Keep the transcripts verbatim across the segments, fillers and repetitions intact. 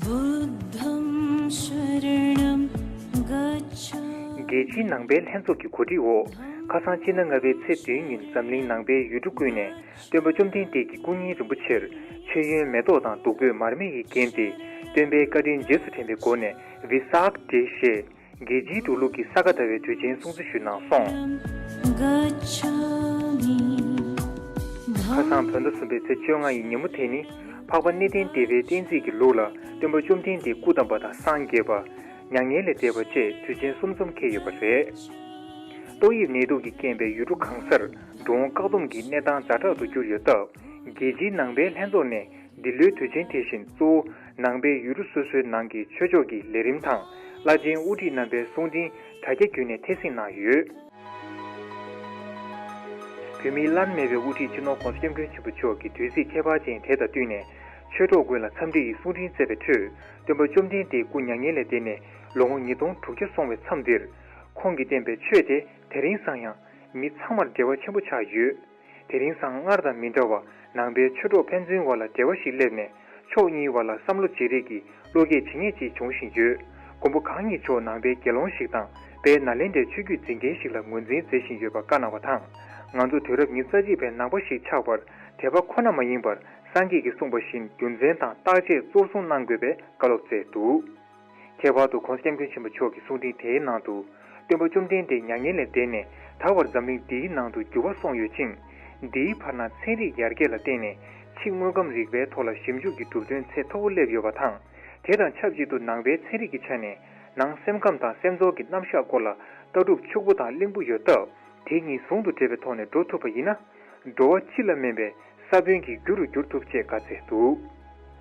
རྒྱལ་སྤྱིའི་ནང་པའི་ལྷན་ཚོགས་ཀྱི་གོ་སྒྲིག་འོག་ཁ་སང་ཕྱི་ཟླ་ལྔ་པའི་ཚེས་བདུན་ཉིན་འཛམ་གླིང་ནང་པའི་ཡུལ་གྲུ་ཀུན་ནས་སྟོན་པ་བཅོམ་ལྡན་འདས་ཀྱི་སྐུ་བརྙན་རིན་པོ་ཆེར་མཆོད་ཡོན་མེ་ཏོག་དང་བདུག་སྤོས་མར་མེ་ཡིས་བརྒྱན་ཏེ། སྟོན་པའི་བཀའ་དྲིན་རྗེས་སུ་དྲན་པའི་སྒོ་ནས་ཝི་སཱཀ་ཌེ་ཞེས། རྒྱལ་སྤྱིའི་འགྲོ་ལུགས་ཀྱི་ས་ག་ཟླ་བའི་དུས་ཆེན་སྲུང་བརྩི་ཞུས་གནང་སོང་། ཁ་སང་བོད་ཟླ་གསུམ་པའི་ཚེས་བཅོ་ལྔ་ཡི་ཉིན་མོ་དེ་ནི། འཕགས་པ་གནས་བརྟན་སྡེ་པའི་བསྟན་རྩིས་ཀྱི་ལུགས་ལ་སྟོན་པ་བཅོམ་ལྡན་འདས་སྐུ་བལྟམས་པ་དང་སངས་རྒྱས་པ། མྱ་ངན་ལས་འདས་པ་བཅས་དུས་ཆེན་གསུམ་འཛོམས་འཁེལ་ཡོད་པ་རེད། ཏོག་དབྱིབས་ནད་དུག་གི་རྐྱེན་པས་ཡུལ་གྲུ་གང་སར་འགྲོ་འོང་བཀག་སྡོམ་གྱི་གནས་སྟངས་ཛ་དྲག་ཏུ་གྱུར་ཡོད་སྟབས། རྒྱལ་སྤྱིའི་ནང་པའི་ལྷན་ཚོགས་ནས། འདི་ལོའི་དུས་ཆེན་དེ་བཞིན་གཙོ་བོ་ནང་པའི་ཡུལ་གྲུ་སོ་སོའི་ནང་གི་ཆོས་ཕྱོགས་ཀྱི་ལས་རིམ་དང་བླ་ཆེན་དབུ་ཁྲིད་རྣམ་པའི་གསུང་འཕྲིན་དྲ་རྒྱ་བརྒྱུད་ནས་འཐེན་སྲིང་གནང་ཡོད། བོད་མིའི་བླ་ན་མེད་པའི་དབུ་ཁྲིད་སྤྱི་ནོར་༸གོང་ས་༸སྐྱབས་མགོན་ཆེན་པོ་མཆོག་གིས་དུས་ཚིགས་ཁྱད་པར་ཅན་དེ་དང་བསྟུན་ནས་ཆོས་གྲོགས་ཀུན་ལ་འཚམས་འདྲི་ཡི་གསུང་འཕྲིན་བསྩལ་བའི་ཁྲོད། སྟོན་པ་བཅོམ་ལྡན་འདས་སྐུ་མྱ་ངན་ལས་འདས་ནས་ལོ་ངོ་ཉིས་སྟོང་དྲུག་བརྒྱ་སོང་བའི་མཚམས་འདིར། ཁོང་གིས་བསྟན་པའི་ཆོས་དེ་དེ་རིང་སང་ཡང་མི་ཚང་མར་འབྲེལ་བ་ཆེན་པོ་ཆགས་ཡོད། དེ་རིང་སང་སྔར་དང་མི་འདྲ་བར་ནང་པའི་ཆོས་གྲོགས་ཕན་ཚུན་བར་ལ་འབྲེལ་བ་ཞིག་སླེབས་ནས་ཕྱོགས་གཉིས་བར་ལ་བསམ་བློ་བརྗེ་རེས་ཀྱི་བློ་སྐྱེད་ཇི་སྙེད་ཅིག་འབྱུང་བཞིན་ཡོད། མགོན་པོ་གང་ཉིད་མཆོག་ནང་པའི་དགེ་སློང་ཞིག་དང་དཔལ་ནཱ་ལེནྡྲའི་ཆོས་བརྒྱུད་འཛིན་མཁན་ཞིག་ལ་ངོས་འཛིན་མཛད་བཞིན་ཡོད་པ་བཀའ་གནང་བ་དང་། ང་ཚོ་དུས་རབས་ཉི་ཤུ་རྩ་གཅིག་པའི་ནང་པ་ཞིག་ཆགས་པར་དད་པ་ཁོ་ན་མ་ཡིན་པར་སངས་རྒྱས་ཀྱིས་གསུངས་པ་བཞིན་རྒྱུ་མཚན་དང་བརྟག་དཔྱད་གཙོར་བཟུང་གནང་དགོས་པའི་བཀའ་སློབ་སྩལ་འདུག། ཁྱད་པར་དུ་༸གོང་ས་༸སྐྱབས་མགོན་ཆེན་པོ་མཆོག་གི་གསུང་འཕྲིན་དེའི་ནང་དུ། སྟོན་པ་བཅོམ་ལྡན་འདས་མྱ་ངན་ལས་འདས་ནས་ད་བར་འཛམ་གླིང་འདིའི་ནང་དུ་འགྱུར་བ་སོང་ཡོད་ཅིང་། འདིའི་བར་ན་ཚན་རིག་ཡར་རྒྱས་ལ་བརྟེན་ནས་ཕྱི་དངོས་ཁམས་རིག་པའི་ཐོག་ལ་ཞིབ་འཇུག་གི་གྲུབ་དོན་ཚད་མཐོ་བོ་སླེབས་ཡོད་པ་དང་། དེ་དང་ཆབས་ཅིག་ཏུ་ནང་པའི་ཚན་རིག་གི་ཆ་ནས་ནང་སེམས་ཁམས་དང་སེམས་ཚོར་གྱི་རྣམ་གཞག་སྐོར་ལ་ལྟ་གྲུབ་ཕྱུག་པོ་དང་བརླིང་པོ་ཡོད་སྟབས། དེ་གཉིས་ཟུང་དུ་འབྲེལ་བའི་ཐོག་ནས་འགྲོ་ཐུབ་པ་ཡིན་ན། འགྲོ་བ་སྤྱི་ལ་སྨན་པའི་ས་བོན་གྱི་རྒྱུ་རུ་འགྱུར་ཐུབ་ཅེས་བཀའ་སྩལ་འདུག།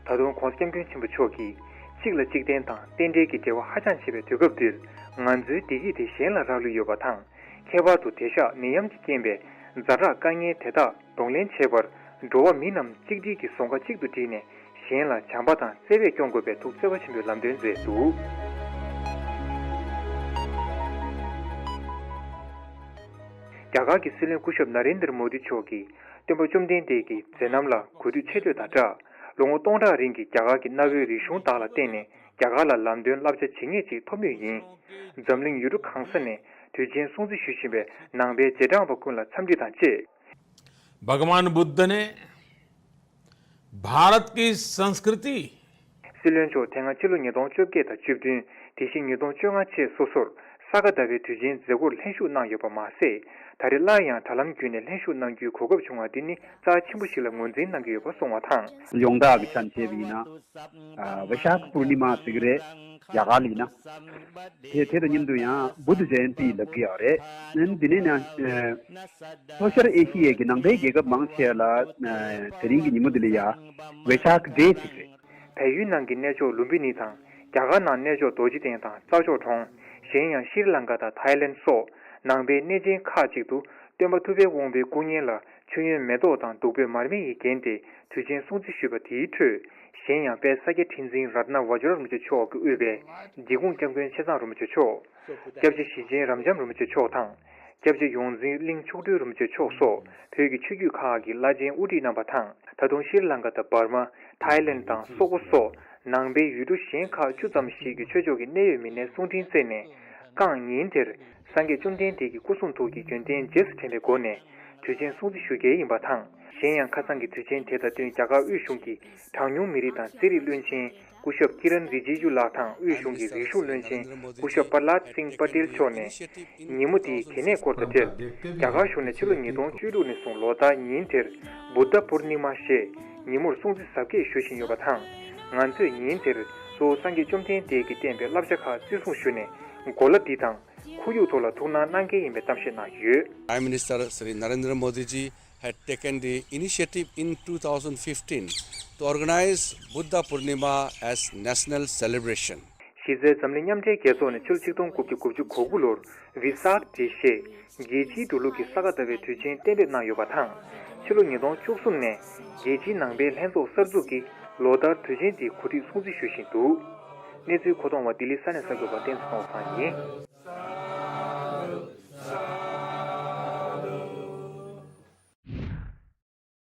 ད་དུང་༸གོང་ས་༸སྐྱབས་མགོན་ཆེན་པོ་མཆོག་གིས་གཅིག་ལ་གཅིག་བརྟེན་དང་རྟེན་འབྲེལ་གྱི་འབྲེལ་བ་ཧ་ཅང་ཆེ་བའི་དུས་སྐབས་འདིར། ང་ཚོའི་བདེ་སྐྱིད་དེ་གཞན་ལ་རག་ལུས་ཡོད་པ་དང་། ཁྱད་པར་དུ་དེང་ཞག་ནད་ཡམས་ཀྱི་རྐྱེན་པས་ཛ་དྲག་དཀའ་ངལ་དེ་དག་གདོང་ལེན་བྱེད་པར། འགྲོ་བ་མི་རྣམས་གཅིག་སྒྲིལ་གྱི་ཟོང་ཁ་གཅིག་ཏུ་བསྒྲིལ་ནས། གཞན་ལ་བྱམས་པ་དང་བརྩེ་བས་སྐྱོང་དགོས་པའི་ཐུགས་བརྩེ་བ་ཆེན་པོས་ལམ་སྟོན་མཛད་འདུག། རྒྱ་གར་གྱི་སྲིད་བློན་སྐུ་ཞབས་ན་རེན་དར་མོ་དི་མཆོག་གིས་སྟོན་པ་བཅོམ་ལྡན་འདས་ཀྱི་མཛད་རྣམ་ལ་གུས་འདུད་ཆེ་བསྟོད་དང་སྦྲགས། ལོ་ངོ་སྟོང་ཕྲག་རིང་གི་རྒྱ་གར་གྱི་གནའ་བོའི་རིག་གཞུང་དག་ལ་བརྟེན་ནས་རྒྱ་གར་ལ་ལམ་སྟོན་བསླབ་བྱ་ཇི་སྙེད་ཅིག་ཐོབ་མུས་ཡིན། འཛམ་གླིང་ཡུལ་གྲུ་གང་ས་ནས་དུས་ཆེན་སྲུང་བརྩི་ཞུ་བཞིན་པའི་ནང་པའི་རྗེས་འབྲང་པ་ཀུན་ལ་འཚམས་འདྲི་དང་བཅས། भगवान बुद्ध ने भारत की संस्कृति। སྲིད་བློན་མཆོག་དེ་སྔ་ཕྱི་ལོ་ཉིས་སྟོང་བཅོ་བརྒྱད་དང་བཅུ་བདུན། དེ་བཞིན་ཉིས་སྟོང་བཅོ་ལྔ་བཅས་སོ་སོར་ས་ག་ཟླ་བའི་དུས་ཆེན་མཛད་སྒོར་ལྷན་ཞུགས་གནང་ཡོད་པ་མ་ཟད། ད་རེས་སླར་ཡང་དྲ་ལམ་བརྒྱུད་ནས་ལྷན་ཞུགས་གནང་རྒྱུའི་གོ་སྐབས་བྱུང་བ་འདི་ནི་རྩ་ཆེན་པོ་ཞིག་ལ་ངོས་འཛིན་གནང་གི་ཡོད་པ་གསུངས་པ་དང་། ཡོངས་གྲགས་ཀྱི་ཆ་ནས་བྱས་པ་ཡིན་ན། ཨ། ཝེ་ཤཱཀ་པུར་ནི་མ་ཟེར་གི་རེད། རྒྱ་གར་ལ་ཡིན་ན། དེ་དེ་དང་མཉམ་དུ་ཡང་བུདྡྷ་ཇ་ཡན་ཏི་ལབ་ཀྱི་ཡོད་རེད། ཨ་ནི་འདི་ནས་ཡང་། ལྷོ་ཤར་ཨེ་ཤི་ཡའི་གི་ནང་པའི་རྒྱལ་ཁབ་མང་ཆེ་ལ་དེ་རིང་གི་ཉིན་མོ་འདི་ལ་ཡ་ཝེ་ཤཱཀ་ཌེ་ཟེར་གི་རེད། བལ་ཡུལ་ནང་གི་གནས་མཆོག་ལུམ་བི་ནི་དང་རྒྱ་གར་ནང་གནས་མཆོག་རྡོ་རྗེ་གདན་དང་རྩྭ་མཆོག་གྲོང་། གཞན་ཡང་ཤྲི་ལང་ཀ་དང་ཐའི་ལེན་སོགས་ནང་པའི་གནས་ཆེན་ཁག་ཅིག་ཏུ་སྟོན་པ་ཐུབ་པའི་དབང་པོའི་སྐུ་བརྙན་ལ་མཆོད་ཡོན་མེ་ཏོག་དང་བདུག་སྤོས་མར་མེ་ཡིས་བརྒྱན་ཏེ་དུས་ཆེན་སྲུང་བརྩི་ཞུས་པ་དེའི་ཁྲོད། གཞན་ཡང་དཔལ་ས་སྐྱ་ཁྲི་འཛིན་རཏྣ་བཛྲ་རིན་པོ་ཆེ་མཆོག་གིས་དབུས་པའི་འབྲི་གུང་སྐྱབས་མགོན་ཆེ་ཚང་རིན་པོ་ཆེ་མཆོག་སྐྱབས་རྗེ་ཞེ་ཆེན་རབ་འབྱམས་རིན་པོ་ཆེ་མཆོག་དང་། སྐྱབས་རྗེ་ཡོངས་འཛིན་གླིང་མཆོག་སྤྲུལ་རིན་པོ་ཆེ་མཆོག་སོགས་བོད་ཀྱི་ཆོས་བརྒྱུད་ཁག་གི་བླ་ཆེན་དབུ་ཁྲིད་རྣམ་པ་དང་། ད་དུང་ཤྲི་ལང་ཀ་དང་འབར་མ། ཐའི་ལེན་དང་སོག་པོ་སོགས་ནང་པའི་ཡུལ་གྲུ་གཞན་ཁག་བཅུ་ཙམ་ཞིག་གི་ཆོས་ཕྱོགས་ཀྱི་གནད་ཡོད་མི་སྣའི་གསུང་འཕྲིན་བསྩལ་ནས། རྐང་ཉིན་དེར་སངས་རྒྱས་བཅོམ་ལྡན་འདས་ཀྱི་སྐུ་གསུང་ཐུགས་ཀྱི་རྒྱུན་གཏན་རྗེས་སུ་དྲན་པའི་སྒོ་ནས་དུས་ཆེན་སྲུང་བརྩི་ཞུ་གལ་ཡིན་པ་དང་། གཞན་ཡང་ཁ་སང་གི་དུས་ཆེན་དེ་དང་བསྟུན་རྒྱ་གར་དབུས་གཞུང་གིས་གྲངས་ཉུང་མི་རིགས་དང་རྩིས་རིག་བློན་ཆེན། སྐུ་ཞབས་ཀི་རན་རི་ཇི་ཇུ་ལགས་དང་དབུས་གཞུང་གི་རིག་གཞུང་བློན་ཆེན་སྐུ་ཞབས་པར་ལཱད་སིང་པ་ཏེལ་མཆོག་ནས། ཉིན་མོ་འདིའི་གལ་གནད་སྐོར་དང་འབྲེལ། རྒྱ་གར་གཞུང་ནས་ཕྱི་ལོ་ཉིས་སྟོང་བཅུ་དྲུག་ནས་བཟུང་ལོ་ལྟར་ཉིན་དེར་བུདྡྷ་པུར་ནི་མ་ཞེས་ཉིན་མོར་སྲུང་བརྩི་གཟབ་རྒྱས་ཞུ་བཞིན་ཡོད་པ་དང་། ང་ཚོས་ཉིན་དེར་གཙོ་བོ་སངས་རྒྱས་བཅོམ་ལྡན་འདས་ཀྱིས་བསྟན་པའི་བསླབ་བྱ་ཁག་བརྩི་སྲུང་ཞུས་ནས། གོ་ལ་འདི་དང་ཁོར་ཡུག་ཐོག་ལ་ཐུགས་སྣང་གནང་གལ་ཡིན་པའི་གཏམ་བཤད་གནང་ཡོད། Prime Minister Shri Narendra Modi ji had taken the initiative in two thousand fifteen to organize Buddha Purnima as national celebration. གཞི་རྩའི་འཛམ་གླིང་མཉམ་འབྲེལ་རྒྱལ་ཚོགས་ནས་ཕྱི་ལོ་ཆིག་སྟོང་དགུ་བརྒྱ་དགུ་བཅུ་གོ་དགུ་ལོར་ཝི་སཱཀ་ཌེ་ཞེས་རྒྱལ་སྤྱིའི་འགྲོ་ལུགས་ཀྱི་ས་ག་ཟླ་བའི་དུས་ཆེན་གཏན་འབེབས་གནང་ཡོད་པ་དང་། ཕྱི་ལོ་ཉིས་སྟོང་བཅུ་གསུམ་ནས་རྒྱལ་སྤྱིའི་ནང་པའི་ལྷན་ཚོགས་གསར་འཛུགས་ཀྱིས་ལོ་ལྟར་དུས་ཆེན་འདིའི་གོ་སྒྲིག་སྲུང་བརྩི་ཞུ་བཞིན་འདུག། གནས་ཚུལ་མཁོ་གཏོང་བ་ལྡི་ལི་ས་གནས་གསར་འགོད་པ་བསྟན་འཛིན་ནོར་བཟང་ཡིན།